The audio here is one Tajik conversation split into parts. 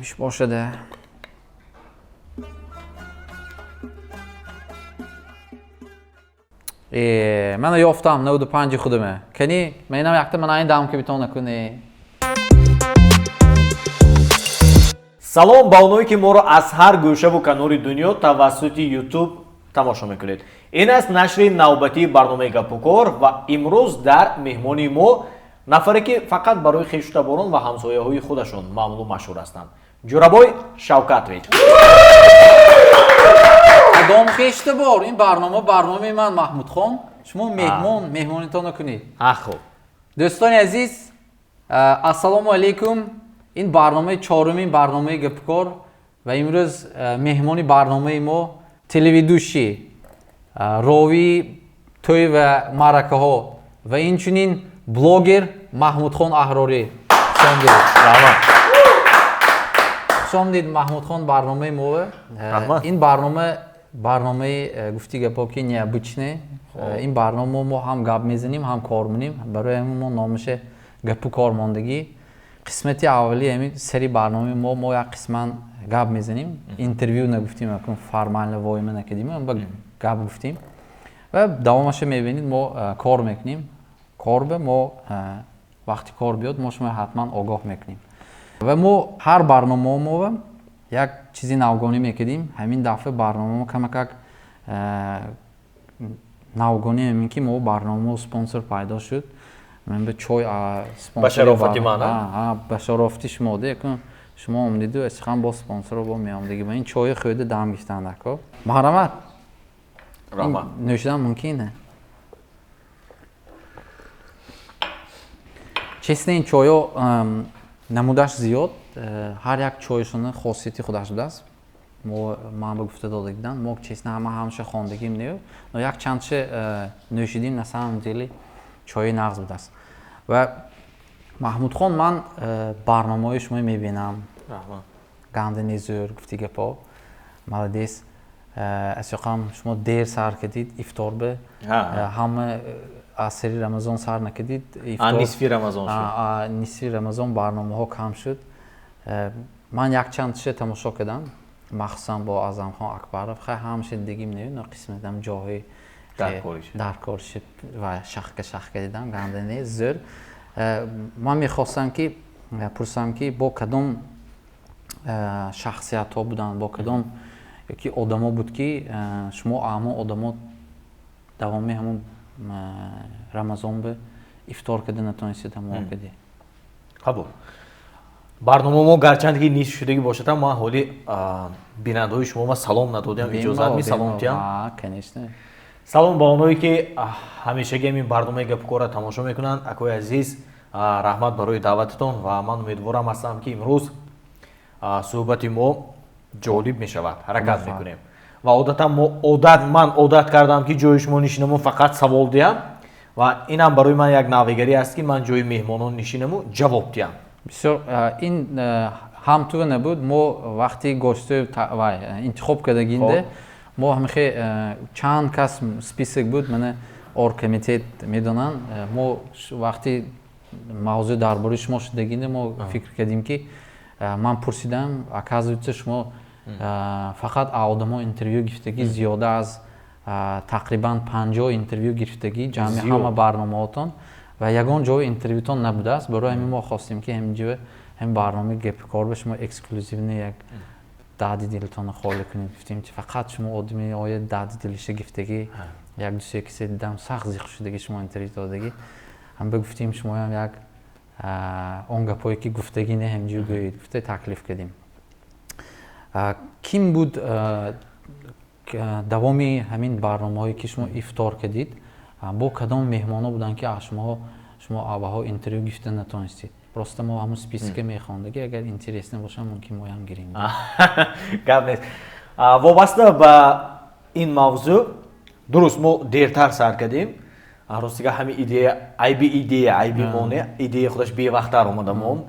Иш бошада. Э, мана ёфтам 95 худаме. Кани, менам якта мана ин дам ки битона куни. Салом ба оное, ки моро аз ҳар гӯшаву канори дунё тавассути Ютуб тамошо мекунед. Ин аст нашри навбатии барномаи «Гапукор» ва имрӯз дар меҳмони мо нафаре, ки фақат барои хешу таборон ва ҳамсояҳои худашон маъмулу машҳур ҳастанд, Ҷурабой Шавкатович. Кадом хештабор? Ин барнома барномаи ман, Маҳмудхон. Шумо меҳмон, меҳмонитонро кунед. А, хуб. Дӯстони азиз, ассалому алайкум. Ин барномаи чорумин барномаи «Гапукор» ва имрӯз меҳмони барномаи мо телеведущий, ровии тӯй ва маъракаҳо ва инчунин блогер Маҳмудхон Аҳрорӣ. Хушомдед. Раҳмат. Хушомдед, Маҳмудхон, барномаи мо. Раҳмат. Ин барнома барномаи гуфти гапо ки необычный. Ин барнома мо ҳам гап мезанем, ҳам кор мунем. Барои ҳамин мо номаше «Гапу кор» мондагӣ. Қисмати аввали ҳамин сари барномаи мо як қисман гап мезанем, интервю нагуфтим, акун формально воима накардим, ба гап гуфтим ва давомаша мебинед. Мо кор мекунем. Кор ба мо вақти кор биёд, мо шумо ҳатман огоҳ мекунем. Ва мо ҳар барномао мо як чизи навгонӣ мекардим. Ҳамин дафъа барномамо камакак навгонӣ ҳамин ки мо барномао спонсор пайдо шуд. Ман ба чой Ба шарофати ман, а? Ба шарофати шумо де. Якун шумо омдиду эсихан бо спонсоро бо меомдиги. Ба ин чойи хӯрда дам гирифтанд ако. Марҳамат. Раҳмат. Нӯшидан мумкин. Честно, ин чойо намудаш зиёд, ҳар як чойшона хосияти худаш будааст. Мо ман ба гуфта дода будам, мо честно ҳама ҳамаша хондагим не, но як чандша нӯшидим, на самом деле чои нағз будааст. Ва Маҳмудхон, ман барномаҳои шумо мебинам. Раҳмат. Ганда незӯр, гуфти гапо, молодец. Асёқам шумо дер сар кардид ифторба. Ҳама аз сари Рамазон сар накардид. Нисфи Рамазон шуд. Нисфи Рамазон барномаҳо кам шуд. Ман якчандша тамошо кардам, махсусан бо Аъзамхон Акбаров. Хай, ҳамаша дидагим не, но қисматам ҷоҳои даркориши ва шахка шахка дидам, ганда не, зӯр. Ман мехостам ки пурсам, ки бо кадом шахсиятҳо буданд, бо кадом ёки одамо буд, ки шумо ҳамон одамо давоми ҳамон Рамазон ба ифтор карда натонистед, ҳамон кардед? Қабул. Барнома мо гарчанд ки нисф шудагӣ бошад ҳам, ман ҳоли бинандаҳои шумо ма салом надодиам. Иҷозат ми салом диҳам? Конечно. Салом ба оное, ки ҳамешагӣ ҳамин барномаи «Гапукорро» тамошо мекунанд. Акои азиз, раҳмат барои даъвататон ва ман умедворам ҳастам, ки имрӯз суҳбати мо ҷолиб мешавад. Ҳаракат мекунем ва одатан мо одат ман одат кардам, ки ҷои шумо нишинаму фақат савол диҳам ва инам барои ман як навигарӣ аст, ки ман ҷои меҳмонон нишинаму ҷавоб диҳам. Бисёр ин ҳам ту набуд. Мо вақти гостӯ вай интихоб кардагинде, мо ҳамихе чанд кас список буд, мана оргкомитет медонанд. Мо вақти мавзӯъ дар бораи шумо шудагинде, мо фикр кардем, ки ман пурсидам, оказывается, шумо фақат одамо интервю гирифтагӣ, зиёда аз тақрибан 50 интервю гирифтагӣ ҷамъи ҳама барномаҳотон ва ягон ҷои интервютон набудааст. Барои ҳамин мо хостем, ки ҳамин ҷо ҳамин барномаи «Гапикор» ба шумо эксклюзивный як дарди дилтонро холӣ кунед гуфтем, ки фақат шумо одами оя дарди дилиша гирифтагӣ. Як дусе кисе дидам, сахт зиқ шудагӣ, шумо интервю додагӣ. Ҳам гуфтем, шумоям як он гапое ки гуфтагӣ не, ҳамҷо гӯед гуфта таклиф кардем. Ким буд давоми ҳамин барномаҳое, ки шумо ифтор кардид, бо кадом меҳмонҳо буданд, ки аз шумо аввалҳо интервю гирифта натонистед? Просто мо ҳамун списка мехондаги, агар интересно бошад, мумкин моям гирем. Гап нест. Вобаста ба ин мавзӯъ, дуруст, мо дертар сар кардем. Ростига, ҳамин идея айби идея айби мо не, идея худаш бевақттар омада мон,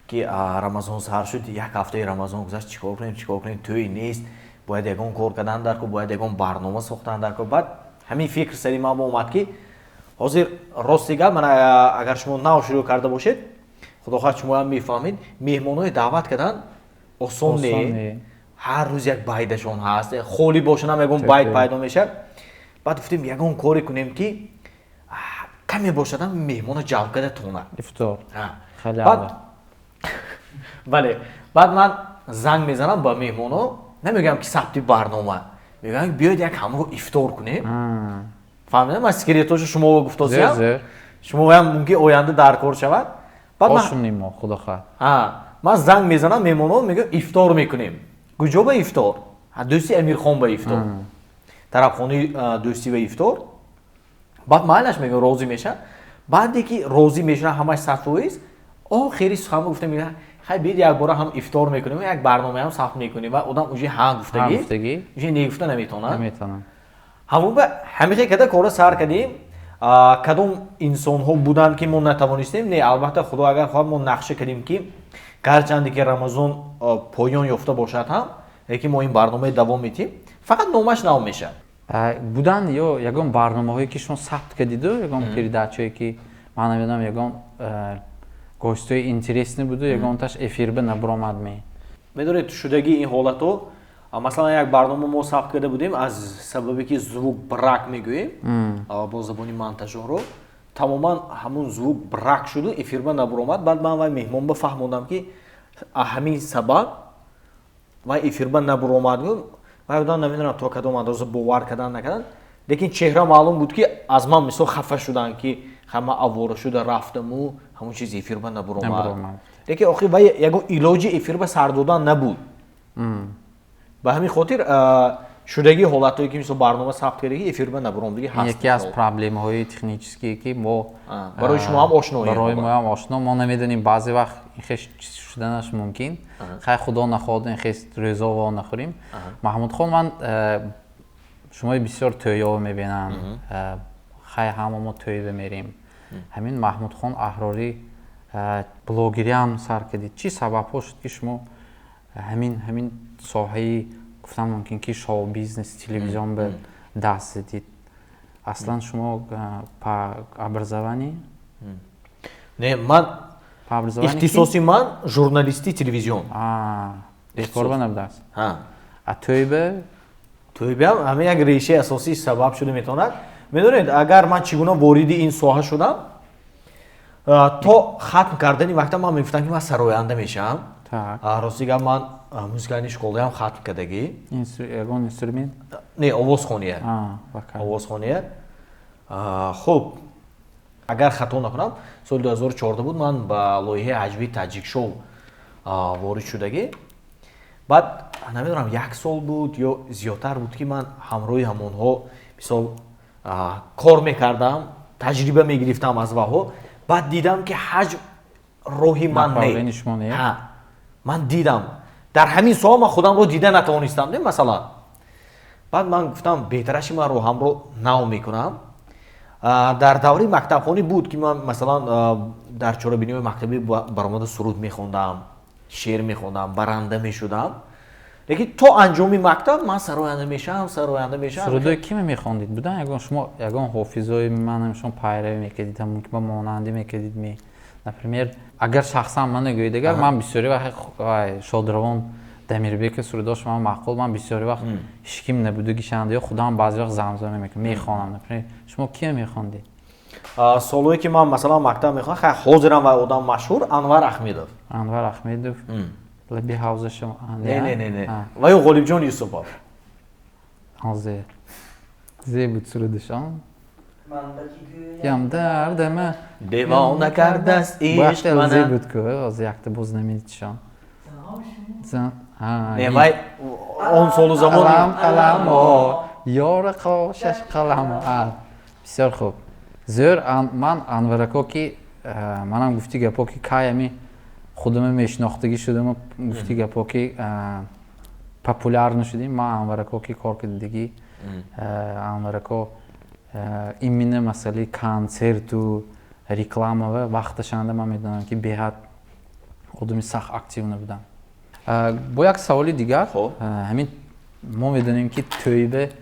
ки Рамазон сар шуд, як ҳафтаи Рамазон гузашт, чӣ кор кунем, чӣ кор кунем, тӯй нест, бояд ягон кор кардан дар кор, бояд ягон барнома сохтан дар кор. Баъд ҳамин фикр сари ман омад, ки ҳозир, рости гап, мана агар шумо нав шурӯъ карда бошед, худо хоҳад, шумоам мефаҳмед, меҳмонҳое даъват кардан. Осон не, ҳар рӯз як байдашон ҳаст, холӣ бошанам ягон байд пайдо мешавад. Баъд гуфтем, ягон коре кунем, ки каме бошадам, меҳмона ҷалб карда тонад. Ифтор. Бале, баъд ман занг мезанам ба меҳмоно, намегӯям, ки сабти барнома, мегӯям, биёед, як ҳамроҳ ифтор кунем. Фаҳмидам, ман секретошо шумо гуфтосиям, шумоям мумкин оянда дар кор шавад. Бошумнем мо, худо хоҳад. Ман занг мезанам меҳмоно, мегӯям, ифтор мекунем. Куҷо ба ифтор? Дӯсти Амирхон ба ифтор, тарабхонаи Дӯстӣ ба ифтор. Баъд майлаш мегӯям, розӣ мешавад. Баъде ки розӣ мешавад, ҳамаш 100%, охири сухан гуфта мегӯяд, хай, биёед, якбора ҳам ифтор мекунем, як барномаам сабт мекунем. Ва одам уже ҳа гуфтагӣ, уже не гуфта наметавонад. Наметавонад. Ҳамон ба ҳамихе када кора сар кардем. Кадом инсонҳо буданд, ки мо натавонистем? Не, албатта, худо агар хоҳад, мо нақша кардем, ки гарчанде ки Рамазон поён ёфта бошад ҳам, лекин мо ин барномаи давом медиҳем, фақат номаш нав мешавад. Буданд ё ягон барномаҳое, ки шумо сабт кардиду, ягон передачае, ки ман намедонам, ягон гостҳои интересный буду, ягонташ эфирба набуромад ме? Медонед, шудагии ин ҳолатҳо, масалан, як барнома мо сабт карда будем, аз сабабе ки звук брак мегӯем бо забони монтажёро, тамоман ҳамун звук брак шуду эфирба набуромад. Баъд ман вай меҳмон ба фаҳмондам, ки ҳамин сабаб вай эфирба набуромад. Вай одам, намедонам, то кадом андоза бовар кардан, накардан, лекин чеҳра маълум буд, ки аз ман мисол хафа шуданд, ки ҳама авора шуда рафтаму ҳамун чиз эфирба набуромад. Лекин охир вай ягон илоҷи эфирба сар додан набуд. Ба ҳамин хотир шудагии ҳолатҳое, ки мисол барнома сабт кардагӣ, эфирба набуромдагӣ ҳаст. Яке аз проблемаҳои технические, ки мо Барои шумо ҳам ошно. Барои мо ҳам ошно. Мо намедонем, баъзе вақт ин хеш шуданаш мумкин. Хай, худо нахоҳад, ин хес рӯзо во нахӯрем. Маҳмудхон, ман шумои бисёр тӯйёво мебинам. Хай, ҳама мо тӯйба мерем. Ҳамин Маҳмудхон Аҳрорӣ блогериам сар кардид. Чӣ сабабҳо шуд, ки шумо ҳамин соҳаи, гуфтан мумкин, ки шоу бизнес, телевизион ба даст задид? Аслан шумо по образованию? Не, ман ихтисоси ман журналисти телевизион. Бекорба набудааст, а тӯйба? Тӯйбаам ҳамин як решаи асосии сабаб шуда метавонад. Медонед, агар ман чӣ гуна вориди ин соҳа шудам? То хатм кардани мактаб ман мегуфтам, ки ман сароянда мешавам. Рости гап, ман музыкальный школаам хатм кардагӣ. Ягон инструмент? Не, овозхония, овозхония. Хуб, агар хато накунам, соли 2014 буд, ман ба лоиҳаи ҳаҷвии Таҷикшоу ворид шудагӣ. Баъд намедонам, як сол буд ё зиёдтар буд, ки ман ҳамроҳи ҳамонҳо мисол кор мекардам, таҷриба мегирифтам аз ваҳо. Баъд дидам, ки ҳаҷв роҳи ман не. Ман дидам, дар ҳамин соҳа ман худамро дида натавонистам, не, масалан. Баъд ман гуфтам, беҳтараши ман роҳамро нав мекунам. Дар давраи мактабхонӣ буд, ки ман масалан дар чорабиниҳои мактабӣ баромада суруд мехондам, шеър мехондам, баранда мешудам, лекин то анҷоми мактаб ман сароянда мешавам, сароянда мешавам. Сурудои киме мехондид? Будан ягон шумо ягон ҳофизои ман шумо пайравӣ мекардид, мумкин ба монандӣ мекардид ме? Например, агар шахсан ман нагӯед, агар ман бисёри вақт шодравон Дамирбеки сурудош ман маъқул, ман бисёри вақт ҳеч ким набуду гишанда ё худам баъзе вақт замзама мекунам, мехонам. Например, шумо киме мехондед? Солое ки ман масалан мактаб мехондам, хай, ҳозирам вай одам машҳур, Анвар Ахмедов. Анвар Ахмедов, лаби ҳавзаша? Не, не, не, не, вай Ғолибҷон Юсупов. Ҳозир зе буд сурудашон, ям дардама девона кардаст ишқ мана. Зе буд ку, ҳозир якта боз намедидшон. Не, вай он солу замон. Қалам, қаламо, ёра қошаш қаламо. Бисёр хуб, зӯр. Ман Анварако, ки манам гуфти гапо, ки кай ами худама мешинохтагӣ шудам, гуфти гапо, ки популяр нашудем, ман Анварако ки кор кардагӣ. Анварако именно масъалаи консерту рекламава вақташанда ман медонам, ки беҳад одами сахт активна будам. Бо як саволи дигар. Ҳамин мо медонем, ки тӯйбе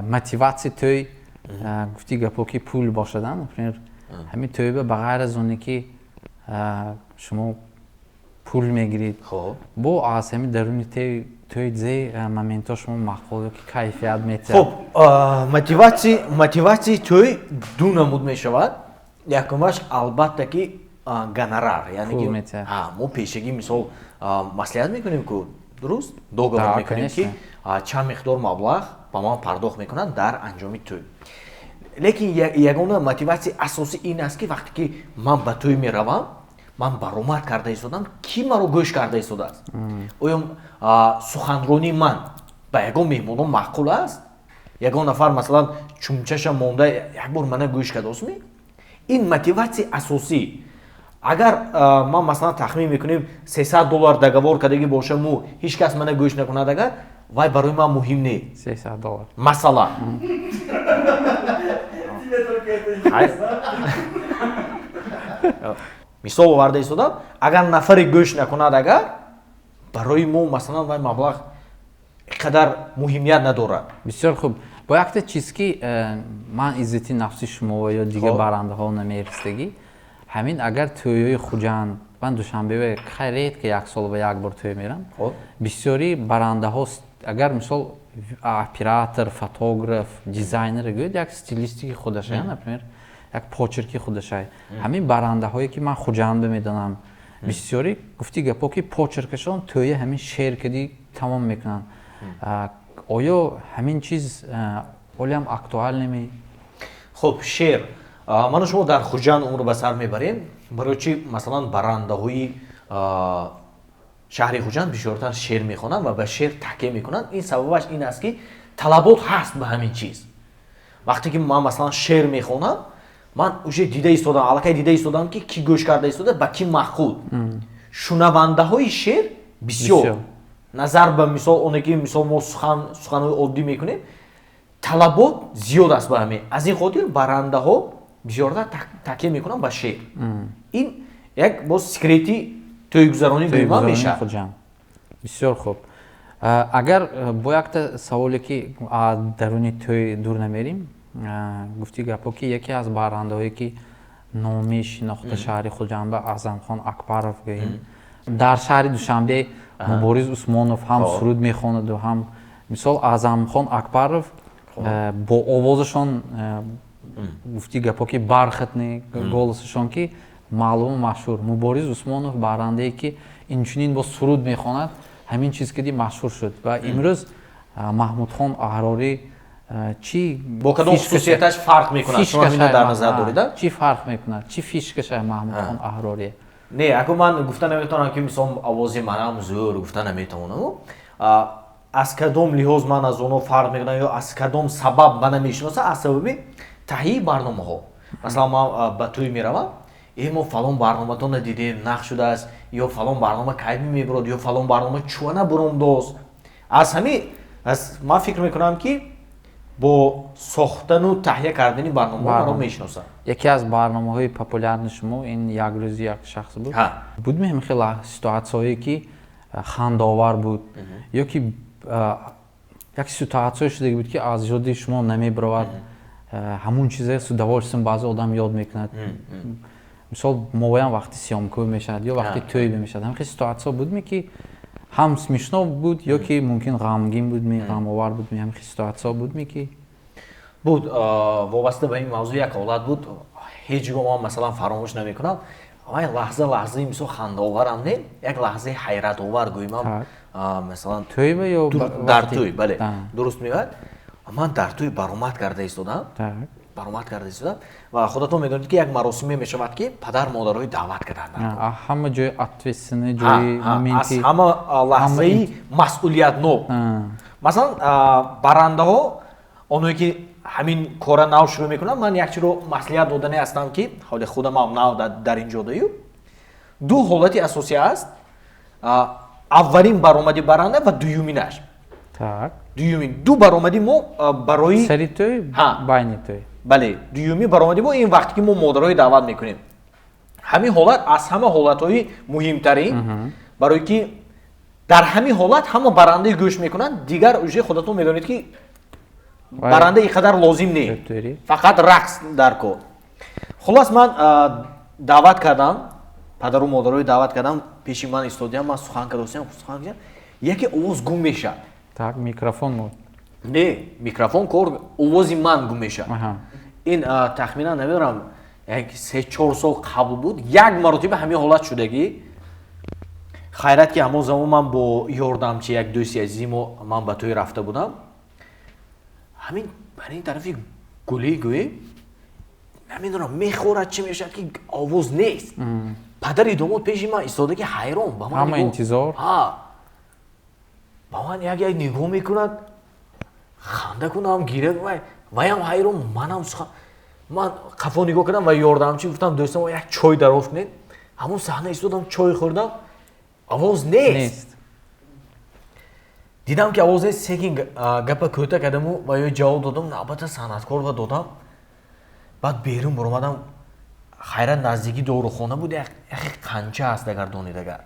мотиватсия тӯй, гуфти гапо, ки пул бошада. Например, ҳамин тӯйбе ба ғайр аз оне, ки шумо пул мегиред, Пул мегирид. Бо аз ҳамин даруни тӯй зе моментҳо шумо маъқул ёки кайфият метиҳад? Хуб, мотиватсияи тӯй ду намуд мешавад. Якумаш, албатта, ки гонорар, яъне ки мо пешагӣ, мисол, маслиҳат мекунем ку, дуруст, договор мекунем, ки чанд миқдор маблағ ба ман пардохт мекунанд дар анҷоми тӯй. Лекин ягона мотиватсияи асосӣ ин аст, ки вақте ки ман ба тӯй меравам, ман баромад карда истодам, кӣ маро гӯш карда истодааст, оё суханронии ман ба ягон меҳмонон маъқул аст, ягон нафар, масалан, чумчаша монда як бор мана гӯш кардостми. Ин мотиватсияи асосӣ. Агар ман, масалан, тахмин мекунем, 300 доллар договор кардагӣ бошаму ҳеҷ кас мана гӯш накунад агар, вай барои ман муҳим не. 300 доллар. Масалан, Тебе только это интересно. Мисол оварда истодам. Агар нафаре гӯш накунад агар, барои мо, масалан, вай маблағ қадар муҳимият надорад. Бисёр хуб. Бо якта чиз, ки ман иззати нафси шумо ё дигар барандаҳо намерасидагӣ, ҳамин агар тӯйҳои Хуҷанд, ман Душанбе хеле редко, як сол ба як бор тӯй мерам, бисёри барандаҳо, агар, мисол, оператор, фотограф, дизайнер гӯяд, як стилистики худашая, например, як почерки худашай. Ҳамин барандаҳое, ки ман Хуҷанд медонам, бисёри, гуфти гапо, ки почеркашон тӯя ҳамин шер кади тамом мекунанд. Оё ҳамин чиз ҳолиам актуальный ме? Хуб, шер, ману шумо дар Хуҷанд умр ба сар мебарем. Барои чи, масалан, барандаҳои шаҳри Хуҷанд бисёртар шеър мехонанд ва ба шеър такя мекунанд? Ин сабабаш ин аст, ки талабот ҳаст ба ҳамин чиз. Вақте ки ман, масалан, шеър мехонам, ман уже дида истодам, аллакай дида истодам, ки кӣ гӯш карда истода, ба кӣ маъқул. Шунавандаҳои шеър бисёр, назар ба, мисол, оне ки, мисол, мо суханҳои оддӣ мекунем, талабот зиёд аст ба ҳамин. Аз ин хотир барандаҳо бисёртар такя мекунанд ба шеър. Ин як боз секрети тӯйгузаронӣ гӯйман мешавад. Бисёр хуб. Агар бо якта саволе, ки даруни тӯй дур намерим, гуфти гапо, ки яке аз барандаҳое, ки номи шинохта шаҳри Хуҷанба, Аъзамхон Акбаров гӯем, дар шаҳри Душанбе Мубориз Усмонов ҳам суруд мехонаду ҳам, мисол, Аъзамхон Акбаров бо овозашон, гуфти гапо, ки бархатный голосашон, ки маълуму машҳур. Мубориз Усмонов барандае, ки инчунин бо суруд мехонад, ҳамин чиз кади машҳур шуд. Ва имрӯз Маҳмудхон Аҳрорӣ чӣ Бо кадом хусусияташ фарқ мекунад, шумо ҳамина дар назар доред? Чӣ фарқ мекунад, чӣ фишкаша Маҳмудхон Аҳрорӣ? Не, аку ман гуфта наметавонам, ки, мисол, овози манам зӯр, гуфта наметавонам. Аз кадом лиҳоз ман аз онҳо фарқ мекунам ё аз кадом сабаб мана мешиносам? Аз сабаби таҳияи барномаҳо. Масалан, ман ба тӯй меравам, э, мо фалон барноматонро дидем, нақш шудааст, ё фалон барнома кай мебурод, ё фалон барнома чуана буромдост. Аз ҳамин ман фикр мекунам, ки бо сохтану таҳия кардани барномаҳо маро мешиносанд. Яке аз барномаҳои популярный шумо ин «Як рӯзи як шахс» буд. Буд меҳм хеле ситуатсияҳое, ки хандаовар буд ё ки як ситуатсия шудаги буд, ки аз ёди шумо намебаровад, ҳамун чизе с удовольствием баъзе одам ёд мекунад? Мисол, мовоям вақти съёмка мешавад ё вақти тӯй мешавад, ҳамин хел ситуатсия будме, ки ҳам смешно буд ё ки мумкин ғамгин будми, ғамовар будми, ҳамин хел ситуатсия будме, ки Буд. Вобаста ба ин мавзӯъ як ҳолат буд, ҳеҷ гоҳ ман, масалан, фаромӯш намекунам. Вай лаҳза лаҳзаи, мисол, хандаоварам не, як лаҳзаи ҳайратовар гӯймам, масалан. Тӯйба ё Дар тӯй, бале, дуруст меояд. Ман дар тӯй баромад карда истодам, ва худатон медонед, ки як маросиме мешавад, ки падар модарҳои даъват карданд. Ҳама ҷои ответственный ҷои Аз ҳама лаҳзаи масъулиятнок. Масалан, барандаҳо, оное ки ҳамин кора нав шурӯъ мекунанд, ман як чиро маслиҳат додане ҳастам, ки ҳоли худамам нав дар ин ҷодаю. Ду ҳолати асосӣ аст: аввалин баромади баранда ва дуюминаш. Дуюмин ду баромади мо барои Сари тӯй, байни тӯй? Бале, дуюми баромади мо ин вақте ки мо модарҳои даъват мекунем. Ҳамин ҳолат аз ҳама ҳолатҳои муҳимтарин, барое ки дар ҳамин ҳолат ҳама барандаи гӯш мекунанд. Дигар уже худатон медонед, ки баранда ин қадар лозим не, фақат рақс дар кор. Хулос, ман даъват кардам, падару модарҳои даъват кардам. Пеши ман истодиям, ман сухан кардосиям, сухан кардам, яке овоз гум мешавад. Так, микрофон буд? Не, микрофон кор, овози ман гум мешавад. Ин тахминан намедонам, як 3-4 сол қабл буд, як маротиба ҳамин ҳолат шудагӣ. Хайрат, ки ҳамон замон ман бо ёрдамчи, як дӯсти азизи мо, ман ба тӯй рафта будам. Ҳамин бар ин тарафи гулӣ гӯем, намедонам, мехӯрад, чӣ мешавад, ки овоз нест. Падари домод пеши ман истода, ки ҳайрон ба ман. Ҳама интизор. Ҳа, ба ман як як нигоҳ мекунад, ханда кунам, гиря, ваям ҳайрон, манам сухан. Ман қафо нигоҳ кардам ва ёрдамчӣ гуфтам: «Дӯстам, як чой дароз кунед». Ҳамон саҳна истодам, чой хӯрдам, овоз нест. Дидам, ки овоз нест, секин гапа кӯта кардаму ва ё ҷавоб додам, навбата санъаткорва додам. Баъд берун баромадам. Хайрат, наздики дорухона буд, яхе қанча аст, агар донед, агар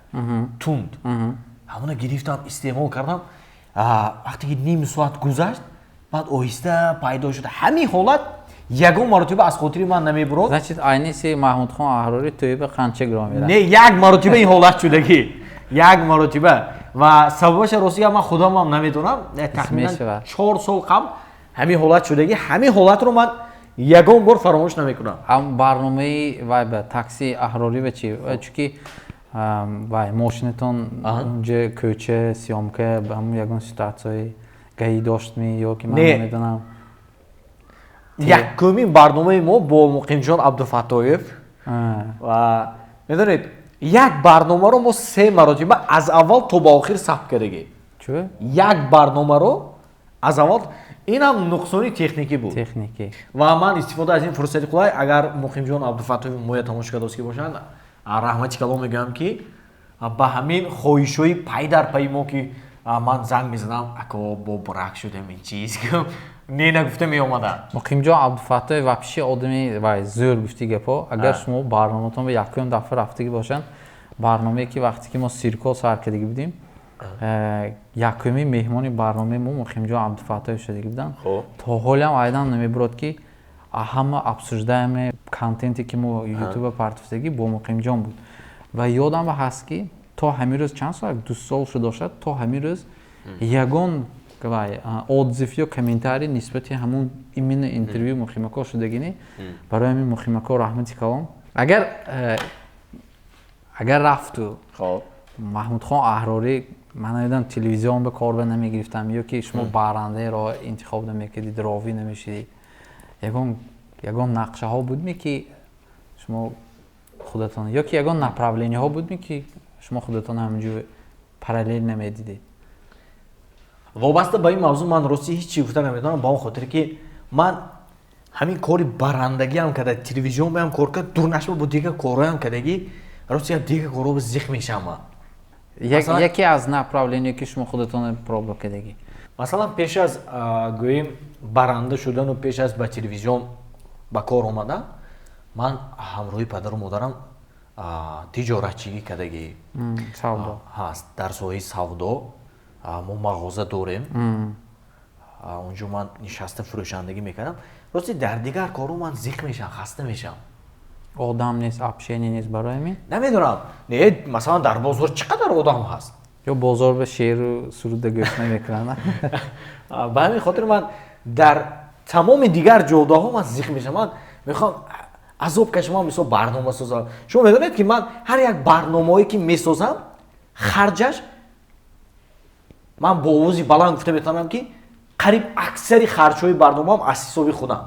тунд, ҳамона гирифтам, истеъмол кардам. Вақте ки ним соат гузашт, баъд оҳиста пайдо шуд. Ҳамин ҳолат ягон маротиба аз хотири ман намебурод. Значит, айниси Маҳмудхон Аҳрорӣ тӯйба қанча гиром мерад. Не, як маротиба ин ҳолат шудагӣ, як маротиба, ва сабабаша, ростига, ман худамам намедонам. Тахминан 4 сол қабл ҳамин ҳолат шудагӣ. Ҳамин ҳолатро ман ягон бор фаромӯш намекунам. Ҳам барномаи вай ба такси Аҳрорӣ ва чи, чунки вай мошинатон унҷа кӯча съёмка, ҳамун ягон ситуатсияи гаӣ доштми ё ки ман намедонам? Якумин барномаи мо бо Муқимҷон Абдуфаттоев, ва медонед, як барномаро мо се маротиба аз аввал то ба охир сабт кардагӣ. Чӯ? Як барномаро аз аввал. Инам нуқсони техникӣ буд. Техникӣ. Ва ман истифода аз ин фурсати қулай, агар Муқимҷон Абдуфаттоев моя тамошо кардост ки бошанд, раҳмати калом мегӯям, ки ба ҳамин хоҳишҳои пай дар пайи мо, ки ман занг мезанам: «Ако, бо брак шудем, ин чиз не нагуфта меомаданд». Муқимҷон Абдуфаттоев вообще одами вай зӯр, гуфти гапо. Агар шумо барноматон ба якум дафъа рафтагӣ бошанд, барномае ки вақте ки мо сирко сар кардагӣ будем, якуми меҳмони барномаи мо Муқимҷон Абдуфаттоев шудагӣ буданд. То ҳолиам айдан намебурод, ки ҳама обсуждаемый контенте ки мо ютуба партофтагӣ бо Муқимҷон буд. Ва ёдам ҳаст, ки то ҳамин рӯз, чанд сол, 2 сол шуда, то ҳамин рӯз ягон вай отзыв ё комментарий нисбати ҳамун именно интервю Муқимако шудагини. Барои ҳамин Муқимако раҳмати калом. Агар рафту Маҳмудхон Аҳрорӣ, ман намедонам, телевизион ба кор ба намегирифтам ё ки шумо барандаеро интихоб намекардид, ровӣ намешидид, ягон нақшаҳо будме, ки шумо худатон, ё ки ягон направлениҳо будме, ки шумо худатон ҳаминҷо параллел намедидед? Вобаста ба ин мавзӯъ ман ростӣ ҳеҷ чӣ гуфта наметавонам, ба он хотире ки ман ҳамин кори барандагиам карда, телевизион баям кор кард, дур нашба, бо дигар корҳоям кардагӣ. Рости, дигар корҳо зиқ мешавам ман. Яке аз направление, ки шумо худатон проба кардагӣ? Масалан, пеш аз, гӯем, баранда шудану пеш аз ба телевизион ба кор омадан, ман ҳамроҳи падару модарам тиҷоратчигӣ кардагӣ. Савдо. Ҳаст, дар соҳаи савдо мо мағоза дорем, унҷо ман нишаста фурӯшандагӣ мекардам. Рости, дар дигар корҳо ман зиқ мешавам, хаста мешавам. Одам нест, общение нест, барои ҳамин? Намедонам, не, масалан, дар бозор чӣ қадар одам ҳаст? Ё бозор ба шеъру суруда гӯш намекунанд? Ба ҳамин хотир ман дар тамоми дигар ҷодаҳо ман зиқ мешавам. Ман мехоҳам азоб кашам, мисол, барнома созам. Шумо медонед, ки ман ҳар як барномаое ки месозам, харҷаш, ман бо овози баланд гуфта метавонам, ки қариб аксари харҷҳои барномаам аз ҳисоби худам.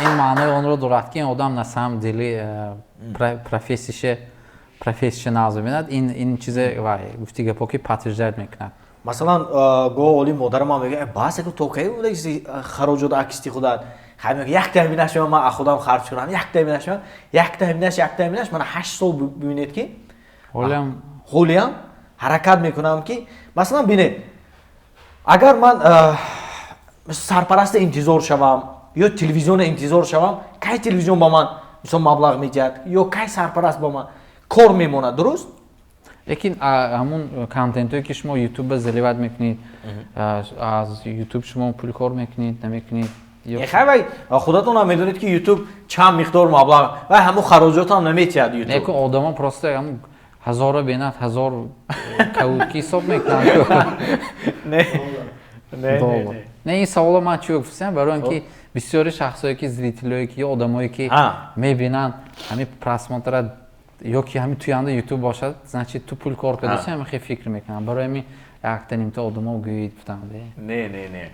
Ин маънои онро дорад, ки ин одам на самом деле профессияше нағз мебинад. Ин чизе вай гуфти гапо, ки подтверждать мекунад. Масалан, гоҳ оли модарамам мегӯяд: «Бас, то кай хароҷот акисти худат?» Хай, мегӯяд, якта ҳаминаш ман аз худам харҷ кунам, якта ҳаминаш, якта ҳаминаш, якта ҳаминаш. Мана 8 сол бибинед, ки ҳолиам. Ҳолиам ҳаракат мекунам, ки масалан, бинед, агар ман сарпараста интизор шавам ё телевизиона интизор шавам, кай телевизион ба ман, мисол, маблағ медиҳад ё кай сарпараст ба ман кор мемонад, дуруст? Лекин ҳамун контентое, ки шумо ютуба заливать мекунед, аз ютуб шумо пул кор мекунед, намекунед? Хай, вай худатон ҳам медонед, ки Ютуб чанд миқдор маблағ, вай ҳамун хароҷотам наметиҳад Ютуб. Неку одамо просто ҳамун ҳазорро бинад, ҳазор кавутки ҳисоб мекунанд. Не, не. Не, ин саволо ман чӣ гуфтам? Барои он ки бисёри шахсое ки, зрителое ки ё одамое ки мебинанд, ҳамин просмотра ё ки ҳамин туянда Ютуб бошад, значит, ту пул кор кардasi, ҳамин хел фикр мекунанд. Барои ҳамин якта нимта одамо гӯед гуфтам. Не, не, не,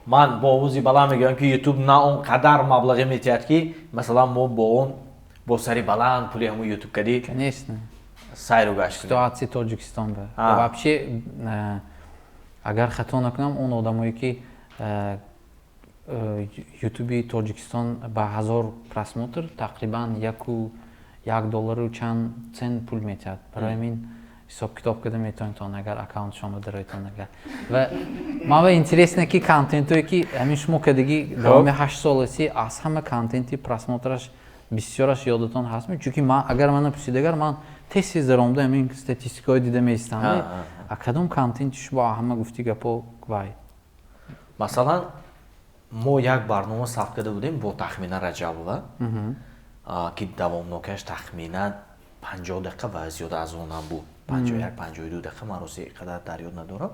ман бо овози баланд мегӯям, ки Ютуб на он қадар маблағе метиҳад, ки масалан мо бо он бо сари баланд пули ҳамун Ютуб кардӣ. Конечно. Сайру гашт. Ситуация Тоҷикистон ба вообще, агар хато накунам, он одамое ки Ютуби Тоҷикистон ба 1000 просмотр тақрибан 1 доллару чанд цент пул метиҳад. Барои ҳамин ҳисоб китоб карда метавонедтон, агар аккаунт шумо дароитон агар. Ва ман ба интересно, ки контентое ки ҳамин шумо кардагӣ давоми 8 сол аси, аз ҳама контенти просмотраш бисёраш ёдатон ҳаст? Чунки ман, агар мана пурсид, агар ман тез тез даромада ҳамин статистикаҳои дида меистам, а кадом контенти шумо ҳама гуфти гапо вай? Масалан, мо як барнома сабт карда будем бо Тахмина Раҷабова, ки давомнокиаш тахминан 50 дақиқа ва зиёда аз он ҳам буд, 51, 52 дақиқа, ман рости қадар дар ёд надорам.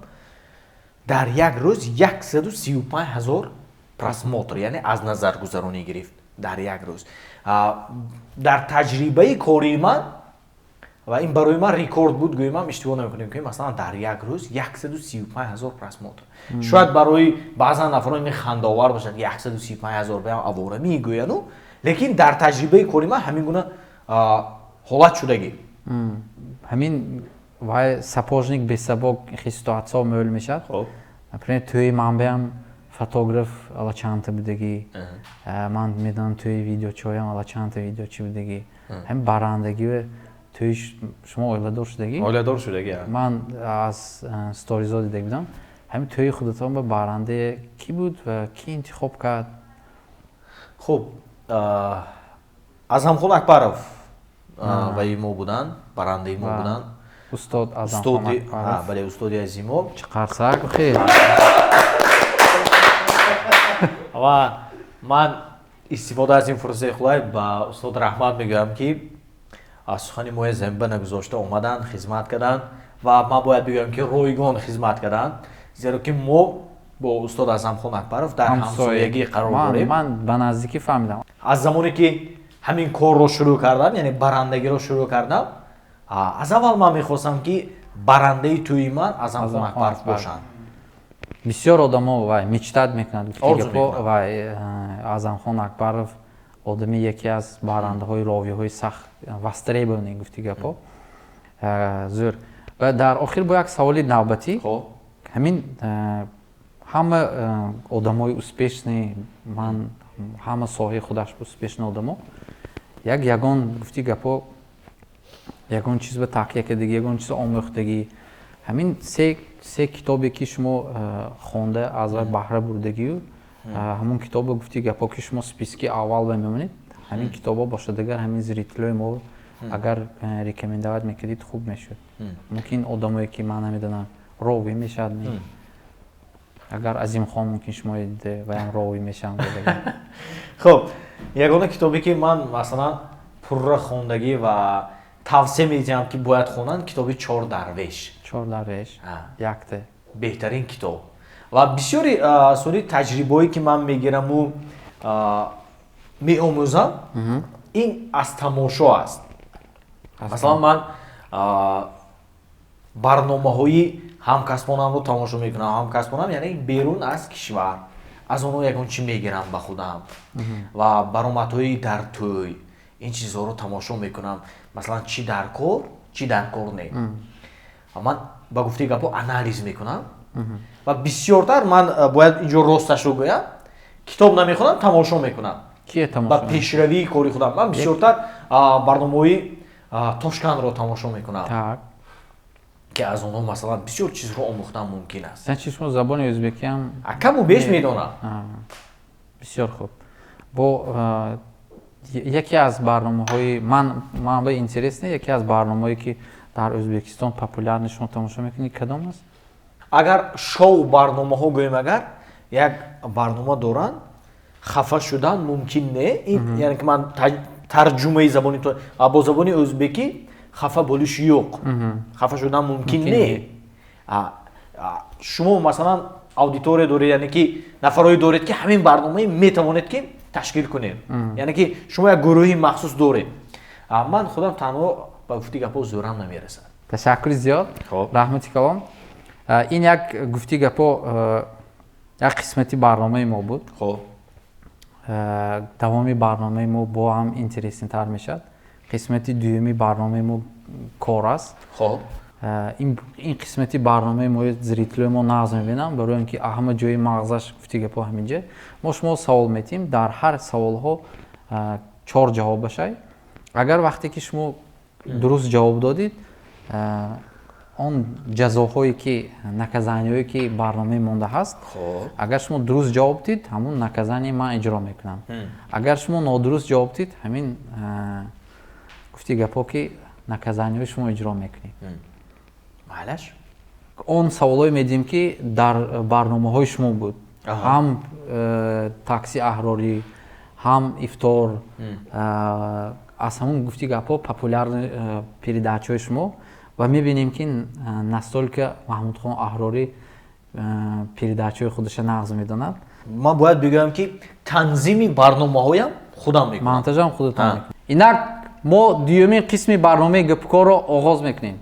Дар як рӯз 135 000 просмотр, яъне аз назаргузаронӣ гирифт дар як рӯз. Дар таҷрибаи кории ман ва ин барои ман рекорд буд, гӯем иштибоҳ намекунем, ки масалан дар як рӯз 135 000 просмотр. Шояд барои баъзан нафарон ин хандаовар бошад, 135 000 баям авора мегӯяну, лекин дар таҷрибаи кори ман ҳамин гуна ҳолат шудагӣ. Ҳамин вай сапожник без сапог ситуатсияҳо мӯл мешавад. Например, тӯи манбаям фотограф алачанта будагӣ, ман медонам, тӯи видеочиҳоям алачанта видеочи будагӣ. Ҳамин барандагӣ тӯи шумо оиладор шудагӣ? Оиладор шудагӣ. Ман аз сторизо дида будам. Ҳамин тӯи худатон ба баранде кӣ буд ва кӣ интихоб кард? Хуб, Азамхон Акбаров ваи мо буданд, барандаи мо буданд. Устод Азамхон Акбаров. Бале, устоди азизи мо. Чӣ қарсак хел! Ва ман истифода аз ин фурсати хулай ба устод раҳмат мегӯям, ки аз сухани моя замба нагузошта омаданд, хизмат карданд. Ва ман бояд бигӯям, ки ройгон хизмат карданд, зеро ки мо бо устод Азамхон Акбаров дар ҳамсоягӣ қарор дорем. Ман ба наздикӣ фаҳмидам. Аз замоне ки ҳамин корро шурӯъ кардам, яъне барандагиро шурӯъ кардам, аз аввал ман мехостам, ки барандаи тӯи ман Азамхон Акбаров бошанд. Бисёр одамо вай мечтать мекунад, гуфтигапо, вай Азамхон Акбаров одами яке аз барандаҳои ровиҳои сахт востребованный, гуфти гапо. Зӯр. Ва дар охир бо як саволи навбатӣ. Ҳамин ҳама одамои успешный, ман ҳама соҳаи худаш успешный одамо, як ягон, гуфти гапо, ягон чиз ба такя кардагӣ, ягон чиз омӯхтагӣ, ҳамин се китобе ки шумо хонда, аз вай баҳра бурдагию, ҳамон китобо, гуфти гапо, ки шумо списки аввал ба мемонед, ҳамин китобо бошад, агар ҳамин зрителои мо агар рекомендовать мекардид, хуб мешуд. Мумкин одамое ки, ман намедонам, ровӣ мешавад, агар Азимхон, мумкин шумо ваям ровӣ мешаванд. Хуб, ягона китобе ки ман масалан пурра хондагӣ ва тавсия медиҳам, ки бояд хонанд, китоби «Чор дарвеш». «Чор дарвеш» якте. Беҳтарин китоб ва бисёри сури таҷрибаое ки ман мегираму меомӯзам, ин аз тамошо аст. Масалан, ман барномаҳои ҳамкасбонамро тамошо мекунам, ҳамкасбонам яъне берун аз кишвар, аз онҳо ягон чӣ мегирам ба худам ва баромадҳои дар тӯй, ин чизҳоро тамошо мекунам. Масалан, чӣ дар кор, чӣ дар кор не, ман ба гуфтаи гапҳо анализ мекунам. Ва бисёртар ман бояд инҷо росташро гӯям, китоб намехонам, тамошо мекунам. Ба пешравии кори худам ман бисёртар барномаҳои Тошканро тамошо мекунам, ки аз онҳо масалан бисёр чизро омӯхтан мумкин аст. Значит, шумо забони ӯзбекиам? Каму беш медонам. Бисёр хуб. Бо яке аз барномаҳои ман ба интересно, яке аз барномаҳое ки дар Ӯзбекистон популярный, шумо тамошо мекунед, кадом аст? Агар шоу барномаҳо гӯем, агар Як барнома доранд, хафа шудан мумкин не. Ин яъне ки ман тарҷумаи забони бо забони ӯзбекӣ хафа bo'lish yo'q, хафа шудан мумкин не. Шумо масалан аудитория доред, яъне ки нафарое доред, ки ҳамин барномаи метавонед ки ташкил кунед, яъне ки шумо як гурӯҳи махсус доред. Ман худам танҳо ба гуфти гапҳо зӯрам намерасад. Ташаккури зиёд, раҳмати калон. Ин як гуфти гапҳо як қисмати барномаи мо буд. Давоми барномаи мо бо ҳам интересный тар мешавад. Қисмати дуюми барномаи мо кор аст. Ин қисмати барномаи мо зритель ои мо нағз мебинам, барои он ки ҳама ҷои мағзаш гуфти гапҳо ҳаминҷа. Мо шумо савол метиҳем, дар ҳар саволҳо чор ҷавоб бошад. Агар вақте ки шумо дуруст ҷавоб додид, он ҷазоҳое ки, наказание ҳое ки барномаи монда ҳаст, агар шумо дуруст ҷавоб дид, ҳамун наказание ман иҷро мекунам. Агар шумо нодуруст ҷавоб дид, ҳамин гуфти гапҳо ки наказание ҳои шумо иҷро мекунед. Майлаш. Он саволҳое медиҳем, ки дар барномаҳои шумо буд, ҳам такси аҳрорӣ, ҳам ифтор, аз ҳамун гуфти гапҳо популярный передача ҳои шумо, ва мебинем, ки настолько Маҳмудхон Аҳрорӣ передача ҳои худаша нағз медонад. Ман бояд бигӯям, ки танзими барномаҳоям худам мекунам. Монтажам худатон мекунед. Инак мо дуюмин қисми барномаи гапкорро оғоз мекунем.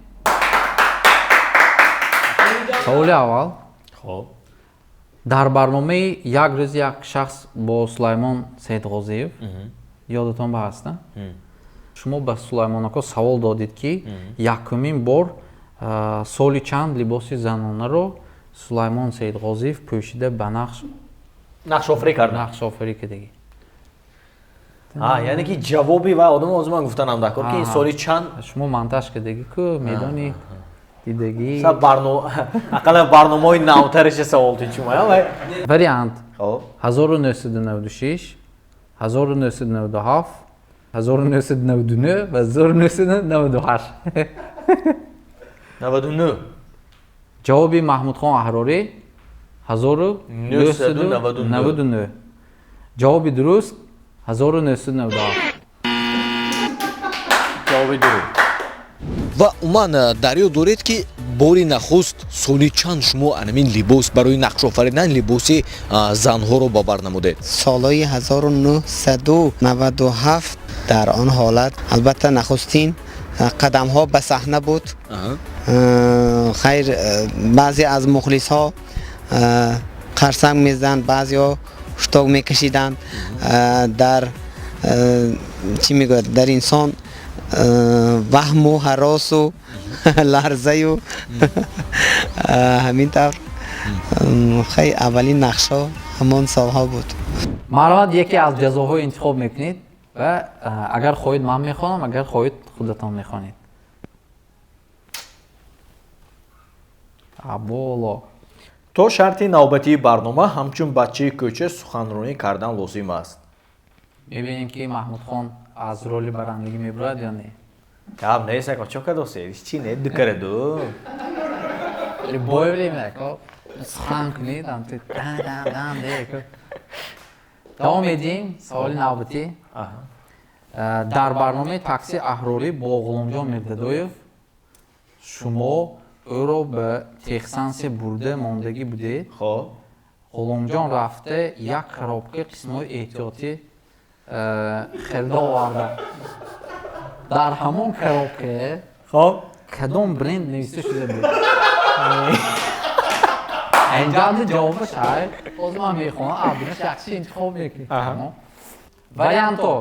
Саволи аввал. Дар барномаи як рӯз як шахс бо Сулаймон Саидғозиев, ёдатон ба ҳаст, шумо ба Сулаймон ако савол додед, ки якумин бор соли чанд либоси занонаро Сулаймон Саидғозиев пӯшида ба нақш нақшофарӣ кард. Нақшофарӣ кардагӣ. Яъне ки ҷавоби ва одам ҳозир ман гуфтанам дар кор, ки ин соли чанд. Шумо монтаж кардагӣ ку, медонӣ, дидагӣ. Ақаллан барномаҳои навтариша савол тичумая. Вариант: 1996, 1997, 1999 ва 1998. 99. Ҷавоби Маҳмудхон Аҳрорӣ 1999. Ҷавоби дуруст 1997. Ҷавоби дуруст. Ва умуман дарё доред, ки бори нахуст соли чанд шумо анамин либос барои нақшофаридан либоси занҳоро ба бар намудед? Солҳои 1997. Дар он ҳолат албатта нахустин қадамҳо ба саҳна буд. Хайр, баъзе аз мухлисҳо қарсанг мезаданд, баъзеҳо ҳушток мекашиданд. Дар чӣ мегӯяд, дар инсон ваҳму ҳаросу ларзаю ҳамин тавр. Хай, аввалин нақшҳо ҳамон солҳо буд. Марҳамат, яке аз ҷазоҳо интихоб мекунед ва агар хоҳед, ман мехонам, агар хоҳед, худатон мехонед. Аболо. То шарти навбатии барнома ҳамчун бачаи кӯча суханронӣ кардан лозим аст. Мебинем, ки Маҳмудхон аз роли барандагӣ мебурад ё не. Гап нест, ако, чо кадосе, чи не, дукараду. Любое время, ако, сухан кунед, амту дан дан дан де, ако. Давом медиҳем. Саволи навбатӣ. Дар барномаи такси аҳрорӣ бо Ғуломҷон Мирдадоев шумо ӯро ба техстанция бурда мондагӣ будед. Ғуломҷон рафта як коробка қисмҳои эҳтиётӣ харида оварда. Дар ҳамон коробка кадом бренд нависта шуда буд? Инҷа ҷавобаш ҳай, боз ман мехонам, абдина шахси интихоб мекунед. Варианто: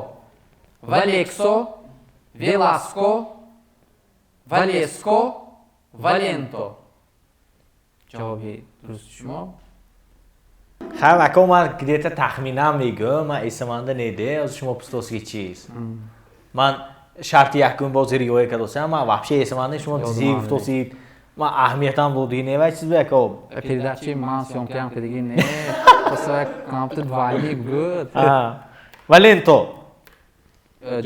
Валексо, Веласко, Валеско, Валенто. Ҷавоби дурусти шумо? Хай, ако, ман где-то тахминан мегӯям, ман эсаманда неде, ҳозир шумо пустосги чиз. Ман шарти якум бози риоя кардосам, ман вообще эсаманда, шумо зи гуфтосид, ман аҳамиятам додӣ не, вай чиз бе, ако. Передача и ман съёмка ам кардагӣ не, просто компютер двойник буд. Валенто.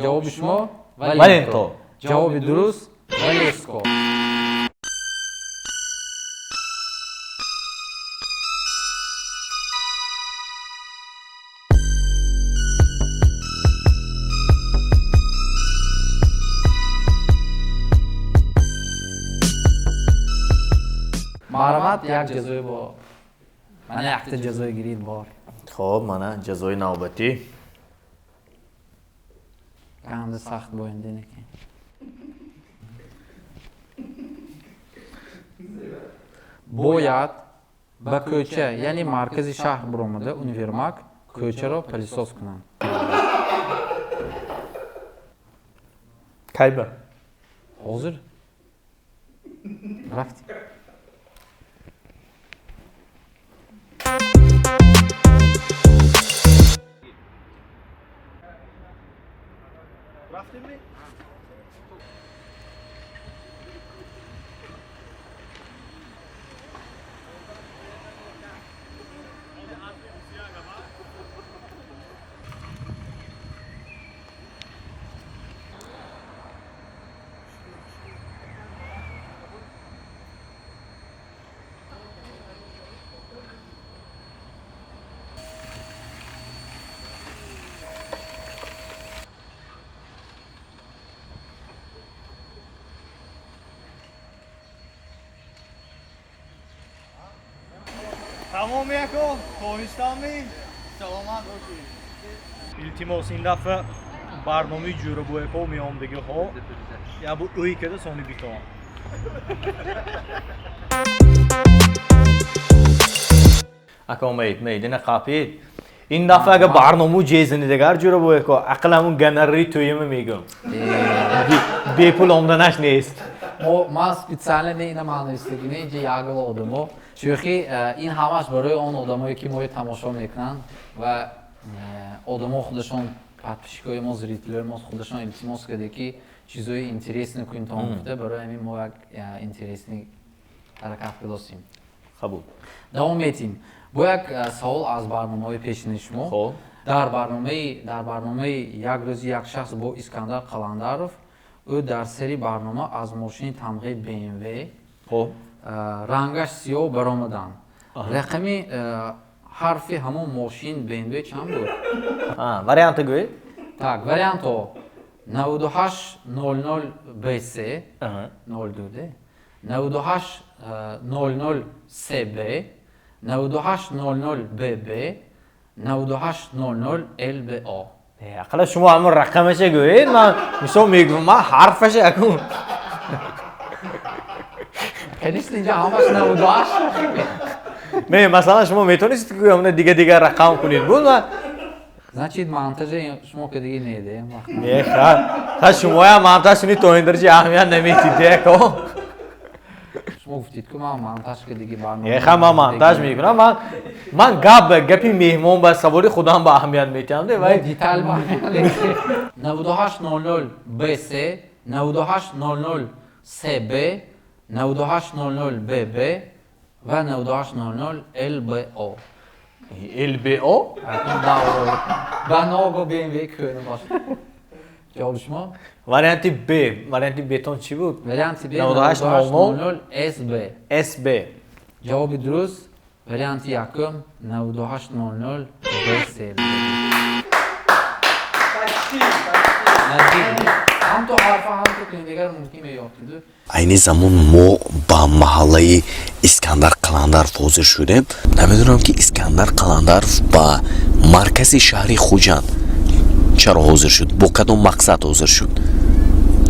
Ҷавоби шумо? Валенто. Ҷавоби дуруст Валеско. Марҳамат, як ҷазои бо мана якта ҷазои гирид бор. Хоб, мана ҷазои навбатӣ. Канда сахт боиндинеки. Бояд ба кӯча, яъне маркази шаҳр биромада, универмаг кӯчаро пылесос кунанд. Кайба? Ҳозир рафтем. Тамом яко, тоҳистонми, саломат бошед. Илтимос, ин дафъа барномаи ҷӯрабояко меомдагиҳо ябу ӯй када сони битон. Ака омаед, меидина қапид. Ин дафъа ага барному ҷезини дигар ҷӯрабояко, ақл ҳамун гонорари тӯйима мегӯм. Бепул омданаш нест. Ман специально не ина маънавистагӣ, не инҷа ягл одамо. Чунки ин ҳамаш барои он одамое ки моро тамошо мекунанд ва одамо худашон, подписчикои мо, зрителои мо худашон илтимос карда, ки чизои интересный кунем то гуфта, барои ҳамин мо як интересный ҳаракат кардосем. Қабул. Давом метим. Бо як савол аз барномаҳои пешини шумо. Дар барномаи як рӯзи як шахс бо Искандар Қаландаров ӯ дар сари барнома аз мошини тамғаи BMW рангаш сиёҳ баромаданд. Рақами ҳарфи ҳамон мошин BMW чанд буд? Варианто гӯед. Так, варианто 9800 BC 02, 9800 CB, 9800 BB, 9800 LBO. Ақалла шумо ҳамон рақамаша гӯед, ман мисол мегӯям, ман ҳарфаша акун. Конечно, инҷа ҳамаш 98. Не, масалан, шумо метавонистед ки ҳамона дига дигар рақам кунед буд, ман Значит, монтажа шумо ки диги неде. Не, ха, шумоям монтаж кунед, то ин дараҷа аҳамият наметид, ко. Шумо гуфтид, ки ман монтаж ки диги барнома. Не, ха, ман монтаж мекунам, ман гап ба гапи меҳмон ба саволи худам ба аҳамият метиҳам, де, вай деталь ба 9800 BC, 9800 CB, 9800 BB ва 9800 LBO. LBO? Ба ногу BMW кӯна бошад. Ҷавоби шумо? Варианти Б. Варианти Б-тон чӣ буд? Варианти Б 9800 SB. SB. Ҷавоби дуруст варианти якум 9800 BC. Наздик. Ҳам то ҳарфа, ҳам то кунед, дигар мумкин меёфтиду. Айни замон мо ба маҳаллаи Искандар Қаландаров ҳозир шудем. Намедонам, ки Искандар Қаландаров ба маркази шаҳри Хуҷанд чаро ҳозир шуд, бо кадом мақсад ҳозир шуд,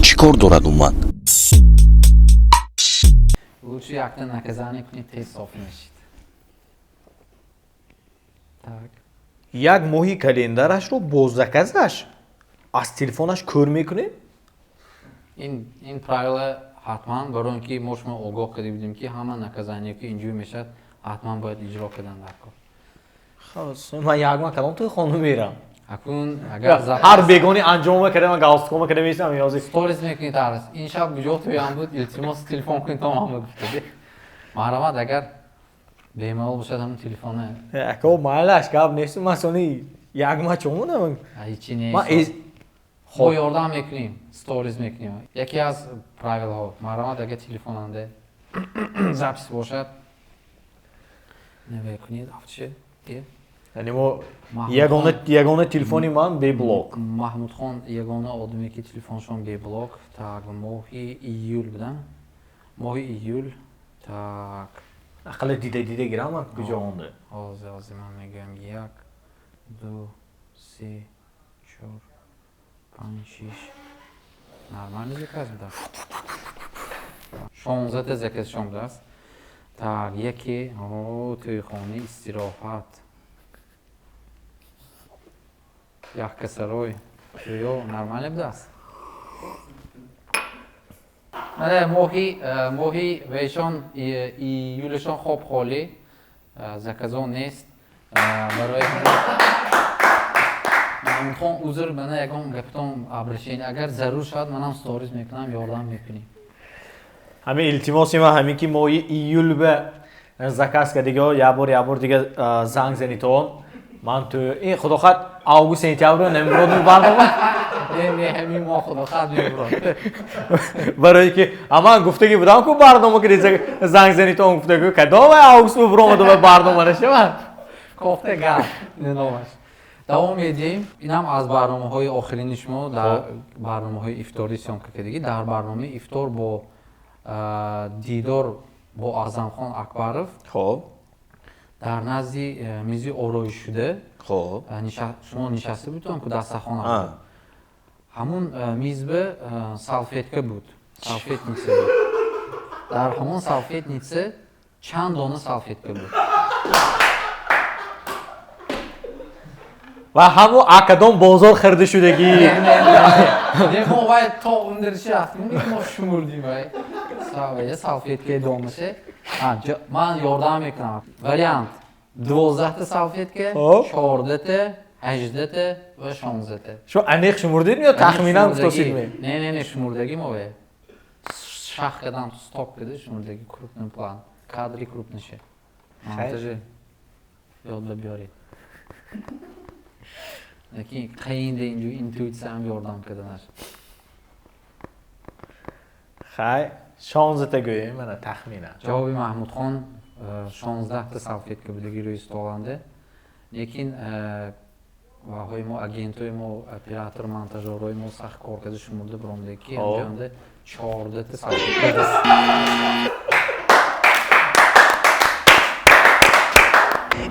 чӣ кор дорад умуман. Лучше якта наказание кунед, тез соф мешид. Так. Як моҳи календарашро бо заказаш аз телефонаш кӯр мекунем? Ин правила ҳатман барои он ки мо шумо огоҳ карда будем, ки ҳама наказание ки инҷӯй мешавад, ҳатман бояд иҷро кардан дар кор. Ман як ма кадом тои хонум мерам? Акун агар ҳар бегони анҷома карда, ман галстукома карда меистам, ёзи. Сторис мекунед ҳар рӯз. Ин шаб куҷо тоям буд, илтимос телефон кунед, то ман гуфта. Марҳамат, агар бемалол бошад, ҳамон телефона. Ако майлаш, гап нест, ман сони як ма чомонам. Ҳичи нест. Мо ёрдам мекунем, сторис мекунем. Яке аз правилаҳо, марҳамат, агар телефонанде запись бошад, намекунед, афчи. Яъне мо ягона телефони ман беблок. Маҳмудхон ягона одаме, ки телефоншон беблок. Так, моҳи июл будам. Моҳи июл. Так. Ақалла дида дида гирам ман куҷо онда. Ҳозир, ҳозир ман мегӯям: як, ду, се, чор, панҷ, шиш. Нормальный заказ будааст. 16-та заказшон будааст. Так, яке о тӯйхона, истироҳат, яхкасарой, тӯё нормально будааст. Мана моҳи вешон, июлашон хоб холӣ, заказон нест. Барои Маҳмудхон узр, мана ягон гапатон, обращение агар зарур шавад, манам сторис мекунам, ёрдам мекунем. Ҳамин илтимоси ман ҳамин ки моҳи июл ба заказ кардиго, як бор, як бор дига занг занитон. Ман ту ин худохоҳад август, сентябр намебурод барнома. Не, не, ҳамин моҳ худохоҳад мебурод. Барое ки аман гуфтагӣ будам ку барнома ки занг занитон, гуфтагӣ кадом август бубуромаду барнома нашавад. Кофта гап номаш. Давом медиҳем. Инам аз барномаҳои охирини шумо, дар барномаҳои ифторӣ съёмка кардагӣ. Дар барномаи ифтор бо дидор бо Аъзамхон Акбаров дар назди мизи ороишшуда шумо нишаста будтон ку, дастархона буд. Ҳамун мизба салфетка буд, салфетница буд. Дар ҳамон салфетница чанд дона салфетка буд? Ва ҳамун акадом бозор харида шудагӣ? Не, мо вай то умдириши рафтим, мо шумурдим вай салфеткаи донаше. Ман ёрдам мекунам. Вариант: 12-та салфетка, 14-та, 18-та ва 16-та. Шумо аниқ шумурдед ё тахминан гуфтосидме? Не, не, не, шумурдагӣ мо вай шах кардам, стоп карда шумурдагӣ, крупный план, кадри крупныйше, монтажи ёдба биёред. Лекин қайинда инҷо интуитсиям ёрдам карданаш. Хай, 16-та гӯем, мана тахминан. Ҷавоби Маҳмудхон 16-та салфетка будаги рӯи столанда. Лекин ваҳои мо, агентҳои мо, оператор, монтажёрҳои мо сахт кор карда шумурда биромда, ки ҳамҷонда 14-та салфетка.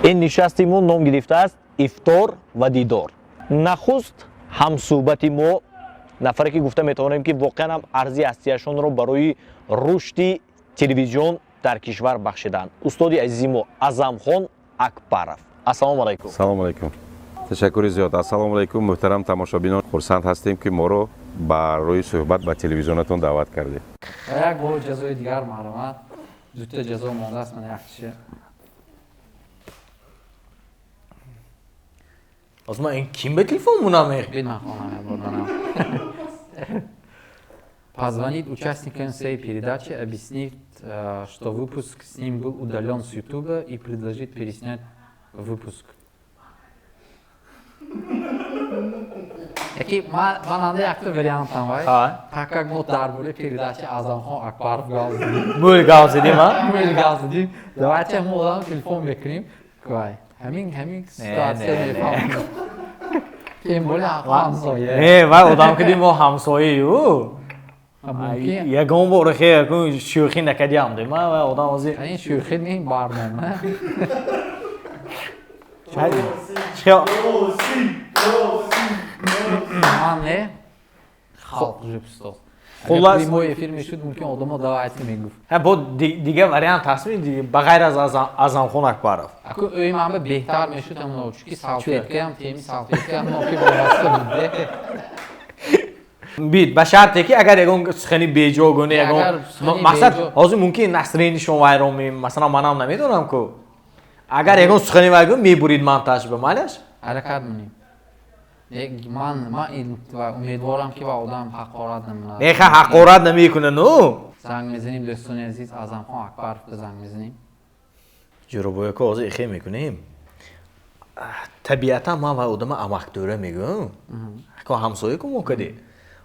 Ин нишасти мо ном гирифтааст «Ифтор ва дидор». Нахуст ҳамсӯҳбати мо нафаре ки гуфта метавонем, ки воқеан ҳам арзи ҳастияшонро барои рушди телевизион дар кишвар бахшиданд, устоди азизи мо Аъзамхон Акбаров. Ассалому алайкум. Салому алайкум, ташаккури зиёд. Ассалому алайкум, муҳтарам тамошобинон. Хурсанд ҳастем, ки моро барои суҳбат ба телевизионатон даъват кардед. Ва як бор ҷазои дигар, марҳамат. Дута ҷазо мондааст, ман якчи. Ҳозир ман ин ким ба телефон мунам? Бин, ман хонам бурданам. Позвонить участникам своей передачи, объяснить, что выпуск с ним был удален с Ютуба, и предложить переснять выпуск. Яки ман анда якта вариантам вай. Так как мо дар бораи передачи Аъзамхон Акбаров гап задим. Мӯл гап задим, а? Мӯл гап задим. Давайте мо одам телефон мекунем. Вай. Ҳамин ситуация мефаҳмем. Тем более ҳамсоя. Не, вай одам киди мо ҳамсояю. Мумкин. Ягон бор хе шӯхӣ накардиам, де ма вай одам ҳозир. Ин шӯхӣ не, барнома. Чӣ? Ман не. Халқ уже пистол. Хуллас- Прямой эфир мешуд, мумкин одамо давайте мегуфт. Ҳа, бо дигар вариант ҳастми ба ғайр аз Аъзамхон Акбаров? Аку ӯи ман ба беҳтар мешуд ҳамно, чунки салфеткаам, теми салфеткаам ноки вобаста буд. Бит ба шарте ки агар ягон сухани беҷо гуна, ягон Агар сухани мақсад беҷо- ҳозир мумкин настроени шумо вайрон ме, масалан, манам намедонам ку, агар ягон сухани вай гӯ, мебурид монтаж ба, майлаш? Ҳаракат менем. Ман ва умедворам, ки ва одам ҳақорат намекунад. Не, ха, ҳақорат намекуна, ну. Занг мезанем, дӯстони азиз, Аъзамхон Акбаровда занг мезанем. Ҷуробояко, ҳозир ихе мекунем. Табиатан ман вай одама амакдӯра мегӯям, ако ҳамсоя ку мо кади.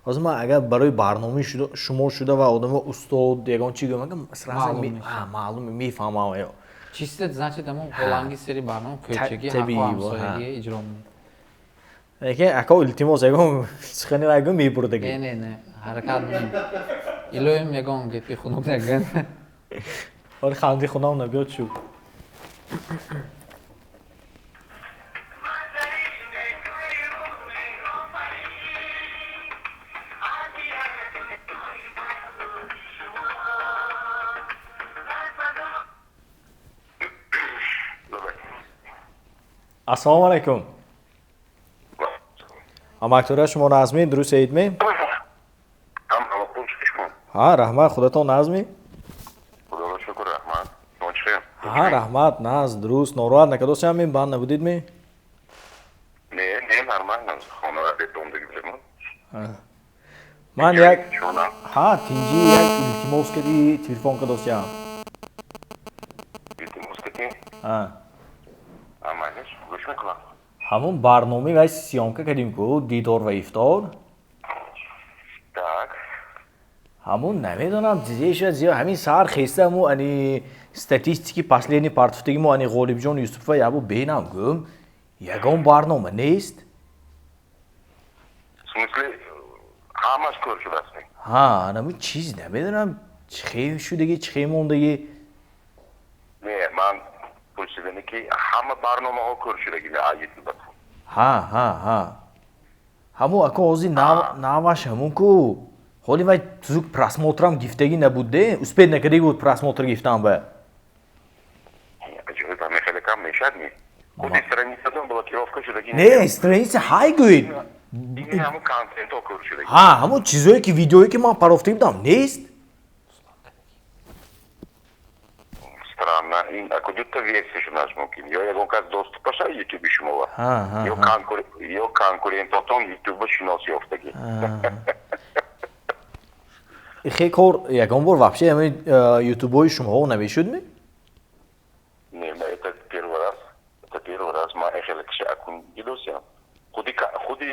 Ҳозир ман агар барои барномаи шумо шуда ва одама устод ягон чи гӯям, агар сразу Маълум мешавад. Маълум мефаҳмам ё. Чисто, значит, ҳамон ҳоланги сери барнома кӯчагӣ Табиӣ ҳаққу бо, ҳа. ҳамсоягӣ иҷро менем. Лекин ако, илтимос, ягон сухани вай гӯ, мебурдагӣ. Не, не, не, ҳаракат менем. Илоҳим, ягон гапи хунук нагӯянд. Вале ханди хунам набиёд шу. Ассалому алайкум. Амактора, шумо назмӣ, дуруст саидме? Ҳа, раҳмат, худатон назмӣ? Ҳа, раҳмат, наз, дуруст. Нороҳат накардосиам, ми банд набудид ми? Ман як ҳа, тинҷӣ, як илтимос кади телефон кардосиам. Ҳа. Ҳамун барномаи вай съёмка кардем ку, дидор ва ифтор. Ҳамун намедонам чизе шуд, зиё ҳамин саҳар хеста ҳамун ани статистики последний партофтаги мо ани Ғолибҷон Юсупова ябу бенам гӯм, ягон барнома нест. Ҳамаш кор шудааст. Ҳа, анамун чиз намедонам чӣ шудаги, чӣ мондаги. Не, ман пурсидани ки ҳама барномаҳо кор шудаги ютуб. Ҳа, ҳа, ҳа. Ҳамун ако ҳозир наваш ҳамун ку. Ҳоли вай тузук просмотрам гифтагӣ набуд, де, успеть накардаги буд просмотр гифтан ба. Аҷоиб, ҳамин хеле кам мешад ми? Худи страницатон блокировка шудаги? Не, страница ҳай гӯед. Ин ҳамун контентҳо кор шудаги. Ҳа, ҳамун чизое ки видеое ки ман парофтагӣ будам нест. Странно. Ин ако дута версия шуданаш мумкин. Ё ягон кас доступаша ютуби шумова. Ё конкурентотон ютуба шинос ёфтагӣ. Ихе кор ягон бор вообще ҳамин ютубҳои шумоҳо намешуд ми? Не, это первый раз. Это первый раз ман эхеле киши акун дидосиам. Худи худи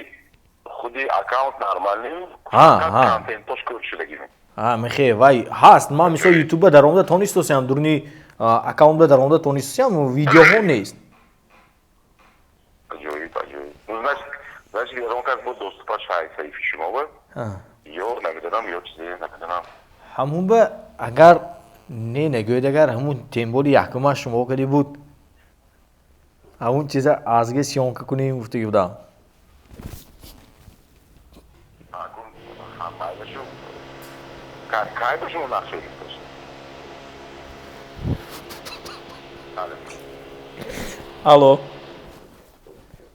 худи аккаунт нормальный, контентош кор шудагӣ. Ҳа, мехе вай ҳаст. Ман мисол ютуба даромада тонистосиам, дуруни аккаунтба даромада тонистосиам, видеоҳо нест. Аҷоиб, аҷоиб. Ну, значит, ягон кас бо доступаш ҳай саҳифи шумова. Ё намедонам, ё чизе намедонам. Ҳамун ба агар не нагӯед, агар ҳамун темболи якумаш шумо кади буд, ҳамун чиза азге съёмка кунем гуфтаги будам. Кай ба шумо нақша гирифтааст? Алло.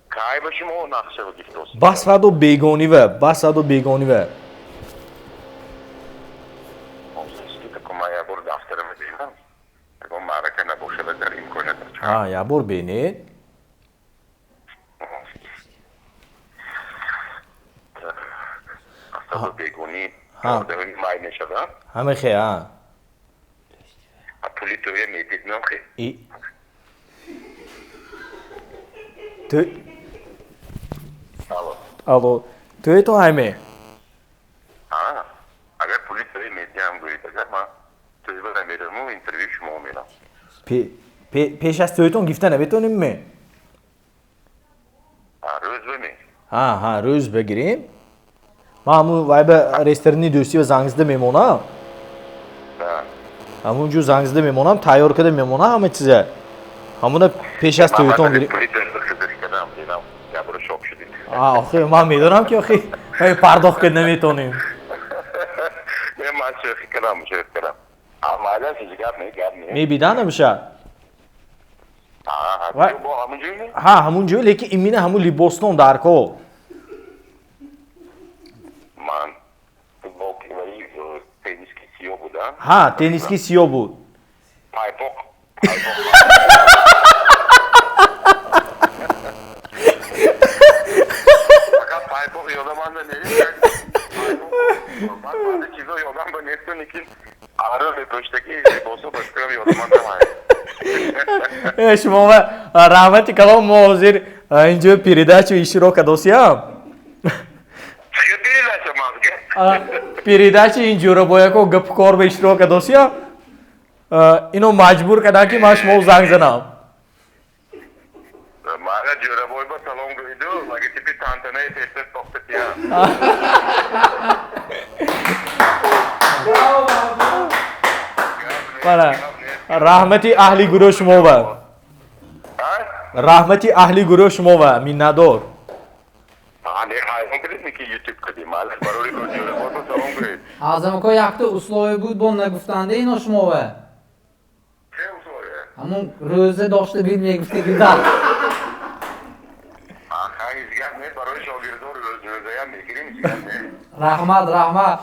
Кай ба шумо нақша гирифтааст? Бас ваъду бегонива, бас ваъду бегонива. Ҳа, як бор бинед. Бегонӣ май мешавад? Ҳамехе, ҳа. Пули тӯя медид нохе? Ту Алло. Тӯето ҳайме? Агар пули тӯя медиҳам гӯед, агар ман тӯйба намераваму интервю шумо мерам. Пеш аз тӯйтон гифта наметонем ме? Рӯз бе? Ҳа, ҳа, рӯз бигирем. Ман ҳамун вай ба ресторани дӯстӣ ва занг зада мемонам. Ҳамун ҷо занг зада мемонам, тайёр карда мемонам ҳама чиза. Ҳамуна пеш аз тӯйтон гирем. Охи, ман медонам ки охи пардохт карда наметонем. Ман шӯхӣ кардам, шӯхӣ кардам. Мебидан намешавад? Ҳа, ҳамун ҷо, лекин имина ҳамун либостон дар кор. Ҳа, тенниски сиёҳ буд. Пайпоқ. Фақат пайпоқ ёдаманда нест. Баъзе чизо ёдам ба несту, лекин аро мепӯштаки либосо ба фикрам ёдаманда ҳай. Э, шумо раҳмати калом, мо ҳозир инҷо передача иштирок кардосиям. Передача мазга? Передача ин ҷӯрабояко гапкор ба иштирок кардосиям. Ино маҷбур кардам ки ман шумо занг занам. Мара ҷӯрабой ба салом гӯиду, логотипи тантанаи тестер сохта тиям. Бара. Раҳмати аҳли гурӯҳ шумова. Раҳмати аҳли гурӯҳ шумова, миннатдор. Аъзамако якта условие буд бо нагуфтанде ино шумова. Ҳамун рӯза дошта бид мегуфти гида. Раҳмат, раҳмат.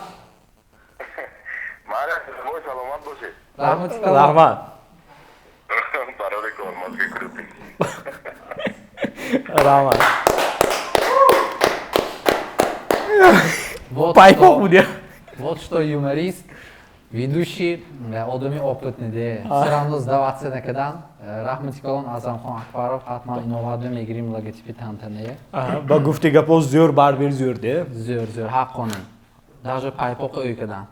Раҳмат. Раҳмат. Пайпоқ буд. Вот что юморист, ведущий, одами опытный де. Все равно сдаваться накадан. Раҳмати калон Аъзамхон Акбаров, ҳатман иноватба мегирим логотипи тантанае. Ба гуфти гапо зӯр барбер зӯр де. Зӯр, зӯр, ҳаққонӣ. Даже пайпоқи ӯй кадан.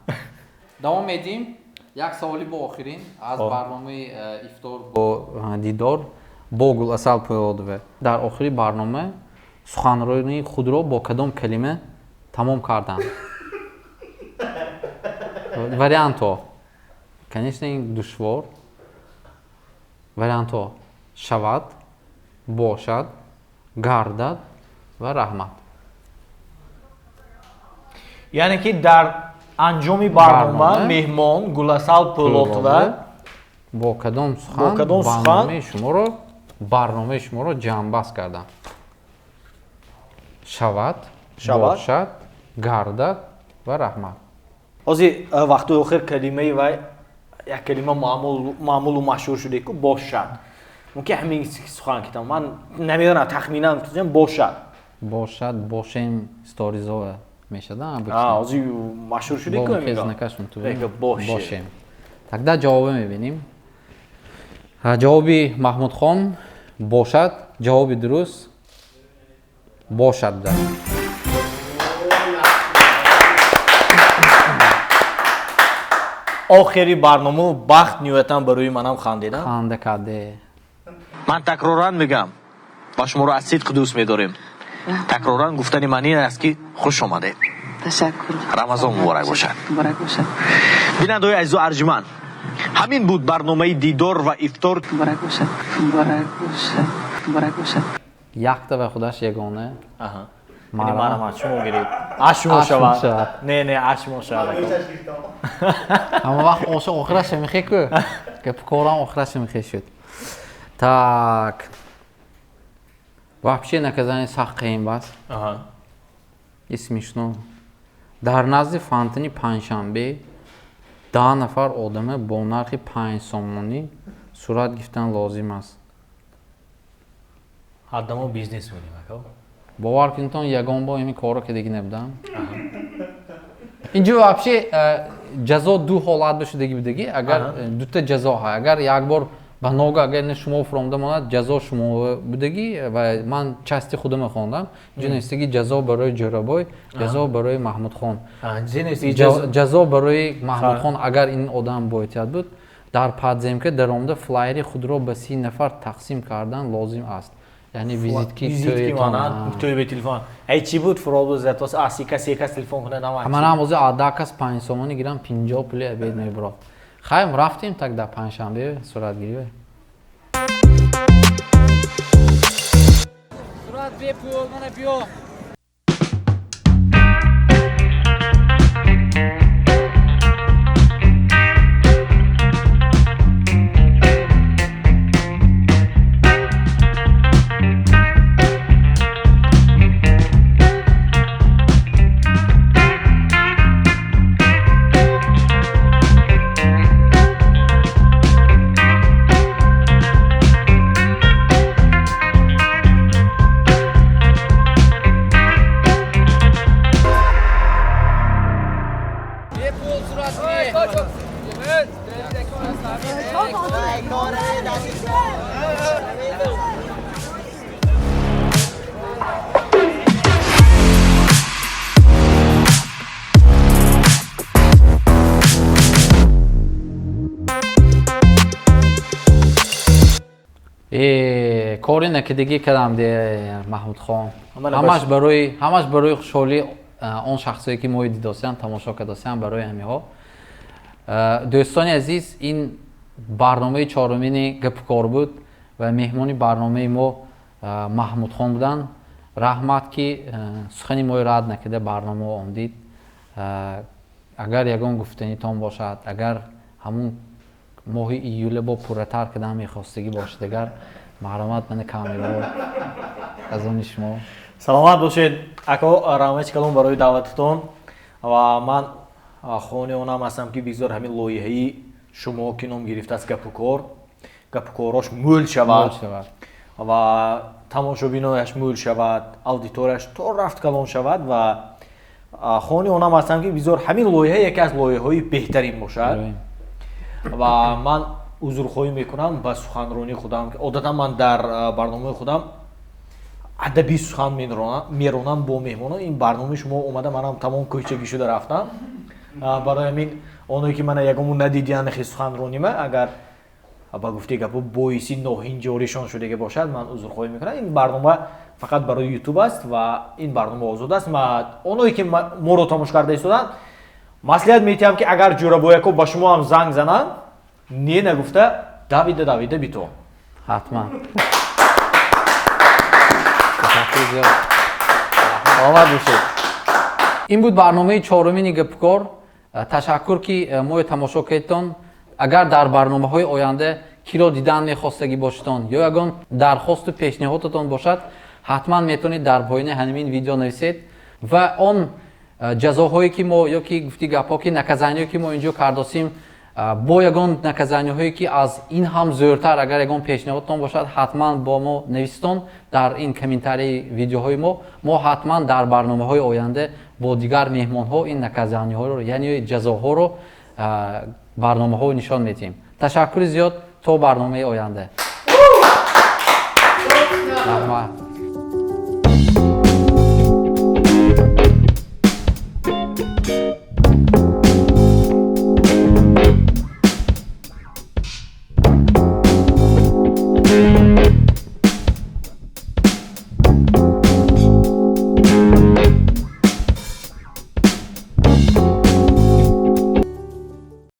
Давом медиҳем. Як саволи бо охирин аз барномаи ифтор бо дидор бо Гуласал Пӯлодова. Дар охири барнома суханронии худро бо кадом калима тамом карданд? Вариантҳо. Конечно, ин душвор. Вариантҳо: шавад, бошад, гардад ва раҳмат. Яъне ки дар анҷоми барнома меҳмон Гуласал Пӯлотова бо кадом сухан барномаи шуморо ҷамъбаст карданд? Шавад, бошад, гардад ва раҳмат. Ҳозир вақтҳои охир калимаи вай як калима маъмулу машҳур шуда ку бошад. Мумкин ҳамин сухан китам. Ман намедонам, тахминан гуфтам бошад. Бошад, бошем сторизова мешада. Ҳозир машҳур шуда ку ҳамин. Бошем. Тогда ҷавобе мебинем. Ҷавоби Маҳмудхон бошад, ҷавоби дуруст бошад буда. Охири барнома бахт ниҳоятан барои манам хандидан. Ханда карде. Ман такроран мегӯям, ба шуморо аз сидқ дӯст медорем. Такроран гуфтани ман ин аст ки хуш омадед. Ташаккур. Рамазон муборак бошад. Муборак бошад. Бинандаҳои азизу арҷманд, ҳамин буд барномаи дидор ва ифтор. Муборак бошад. Муборак бошад. Муборак бошад. Якта ва худаш ягона. Аҳа. Марҳамат, шумо гиред. Аз шумо шавад. Не, не, аз шумо шавад. Ҳама вақт оша охираша мехе ку. Гапи корам охираша мехе шуд. Так. Вообще наказание сахт қиин бас. И смешно. Дар назди фонтани Панҷшанбе 10 нафар одама бо нархи 5 сомонӣ сурат гирифтан лозим аст. Ҳардамо бизнес будем, ака. Бовар кунед, ягон бор ин корро кардагӣ набудам. Инҷо вообще ҷазо ду ҳолат бошудагӣ будагӣ. Агар дута ҷазо ҳа, агар як бор ба нога агар не шумо фуромда монад, ҷазо шумо будагӣ ва ман части худама хондам. Инҷо навиштагӣ ҷазо барои Ҷӯрабой, ҷазо барои Маҳмудхон. Ҷазо барои Маҳмудхон агар ин одам боэтиёт буд, дар подземка даромада флайери худро ба 30 нафар тақсим кардан лозим аст. Яъне визитки тӯй бе телефон. Ай чӣ буд фуроб затос асика секас телефон кунад ама. Манам ози адакас 5 сомонӣ гирам 50 пули обед мебурад. Хайм рафтем тогда панҷшанбе суратгирӣ. Сурат бепул мана биё. Кори накардагӣ кардам де Маҳмудхон. Ҳамаш барои хушҳолии он шахсое ки мои дидосиям, тамошо кардосиям, барои ҳамиҳо. Дӯстони азиз, ин Барномаи чорумини Гапукор буд ва меҳмони барномаи мо Маҳмудхон буданд. Раҳмат, ки сухани моро рад накарда барнома омдид. Агар ягон гуфтанитон бошад, агар ҳамун моҳи июле бо пурратар кардан мехостагӣ бошад, агар марҳамат, мана камераҳо аз они шумо. Саломат бошед, ако, раҳмати калон барои даъвататон. Ва ман хоҳони онам ҳастам, ки бигзор ҳамин лоиҳаи шумо, ки ном гирифтааст Гапукор, гапукорош мӯл шавад ва тамошобинояш мӯл шавад, аудиторияш то рафт калон шавад. Ва хоҳони онам ҳастам, ки бигзор ҳамин лоиҳа яке аз лоиҳаҳои беҳтарин бошад. Ва ман узрхоҳӣ мекунам ба суханронии худам. Одатан ман дар барномаи худам адабӣ сухан меронам бо меҳмонон. Ин барномаи шумо омада, манам тамом кӯчагӣ шуда рафтам. Барои ҳамин оное ки мана ягонму надидиян хе суханронима, агар ба гуфтаи гапо боиси ноҳинҷоришон шудага бошад, ман узрхоҳӣ мекунам. Ин барнома фақат барои Ютуб аст ва ин барнома озод аст. Оное ки моро тамошо карда истоданд, маслиҳат метиҳам, ки агар Ҷӯрабояко ба шумо ҳам занг зананд, не нагуфта, давида давида бито. Ҳатман, ташаккур зиёд. Саломат бошед. Ин буд барномаи чорумини Гапкор. Ташаккур, ки моро тамошо кардтон. Агар дар барномаҳои оянда киро дидан мехостагӣ бошедон ё ягон дархосту пешниҳодатон бошад, ҳатман метавонед дар поёни ҳамин видео нависед. Ва он ҷазоҳое ки мо ё ки гуфти гапҳо, ки наказание ҳое ки мо инҷо кардосем, бо ягон наказание ҳое ки аз ин ҳам зӯртар, агар ягон пешниҳодтон бошад, ҳатман бо мо нависитон дар ин комментарии видеоҳои мо. Мо ҳатман дар барномаҳои оянда бо дигар меҳмонҳо ин наказание ҳоро, яъне ҷазоҳоро, барномаҳо нишон медиҳем. Ташаккури зиёд, то барномаи оянда, раҳмат.